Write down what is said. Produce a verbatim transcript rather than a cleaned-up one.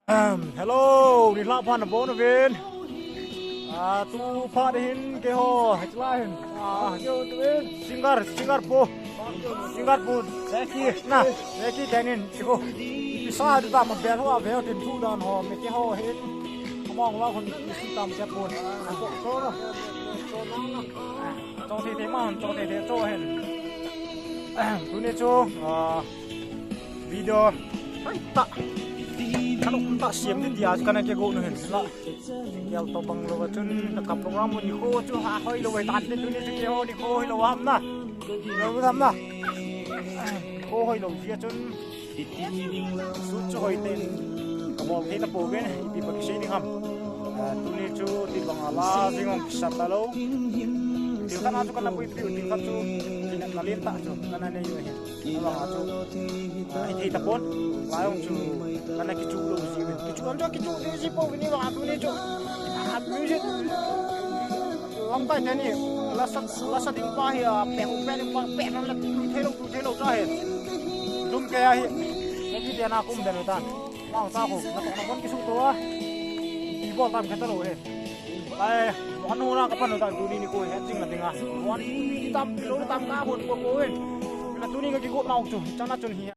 Hello, nilhah pha nabon uvin. Ah, tu phat hin keiho, hiche lai hin. Ah, singer, singer pu. Singer pu, Jackie, na, Jackie Tenin, chiko. Pisa du ta ma bel ho, a bel tin thu dan ho, me keiho hin. Among la hon, isi tam che pun. Cho thei thei ma hon, cho thei thei cho hin. Tuni chu, ah, video. Ai ta. Kanu ta siam ni dia, kana ke go nu hin. La. Yal to bang lou chun, ka program nikho chu ha hoi lou, tan te tuni chu keiho nikho hoi lou ham na. Lou ham na. Nikho hoi lou dia chun. Shoot chu hoi ten. Ka bol thei tapouvin, ipi pa kisei ding ham. Ah, tuni chu ti bang a la, jing ong kisa talou. Ti kana chu kana pui piu, ti kha chu. Ti na len ta chu, kana nei u hin. Abang a chu. Ah, hithei tapon. Lai ong chu. Kana kichu lou ji uvin. Kichu an chu kichu lou ji pouvin ni bang a tuni chu. Ah, music. Lamkai teni. Lasa, lasa ding pa hi a, pe hu pe ding pa, pe na la tu thei lou, tu thei lou cha hi. Lum ke a hi. Ka ki te na kum den u tan. Bang sa khu, na to na bon kisu to a. Ti bol tam khe talou hi. Ai, anu na ka pan u tan tuni nikho hi, jing na ding a. Wan tam, lou tam ka hun ko ko hin. Na tuni ka kigo nau chu, chana chun hi.